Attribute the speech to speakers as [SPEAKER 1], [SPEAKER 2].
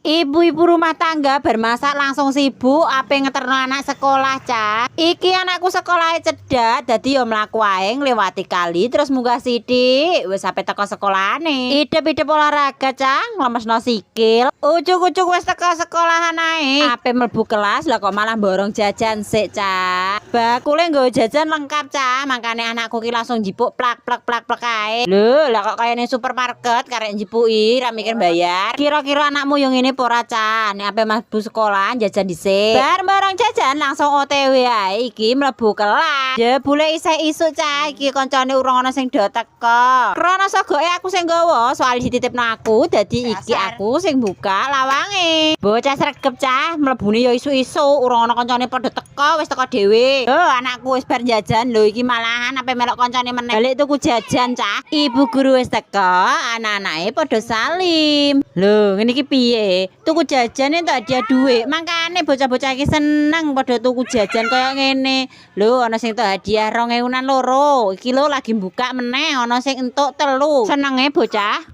[SPEAKER 1] Ibu-ibu rumah tangga bar masak langsung sibuk ape ngeterno anak sekolah, cah. Iki anakku sekolahnya cedak, dadi yo mlaku ae nglewati kali terus munggah sithik, wis sampe teko sekolahane. Idep-idep olahraga, cah, nglemesno sikil. Ujuk-ujuk wis teko sekolahan ae. Ape mlebu kelas lah kok malah borong jajan sik, cah. Bakule nggo jajan lengkap, cah, makane anakku ki langsung jipuk plak plak plak plak ae. Lho, lah kok kaya ning supermarket karek njipuki ra mikir bayar. Kira-kira anakmu yo ngene apa ora, cah? Nek ape mlebu sekolah jajan dhisik. Bar borong jajan langsung OTW ae iki mlebu kelas. Jebule isih isuk, cah, iki koncone urung ana sing do teko. Krana sogoke aku sing nggawa, soal dititipno aku, dadi iki
[SPEAKER 2] Dasar.
[SPEAKER 1] Aku sing buka lawange. Bocah sregep, cah, mlebune ya isuk-isuk, urung ana kancane padha teko, wis teko dhewe. Lho, anakku wis bar jajan lho, iki malahan ape melok kancane meneh. Balik tuku jajan, cah. Ibu guru wis teko, anak-anake padha salim. Lho, ngene iki piye? Tuku jajan entuk hadiah dhuwit. Mangkane bocah-bocah iki seneng padha tuku jajan kaya ngene. Lho, ana sing entuk hadiah 2000-an loro. Iki lho lagi buka meneh ana sing entuk telu. Senenge bocah.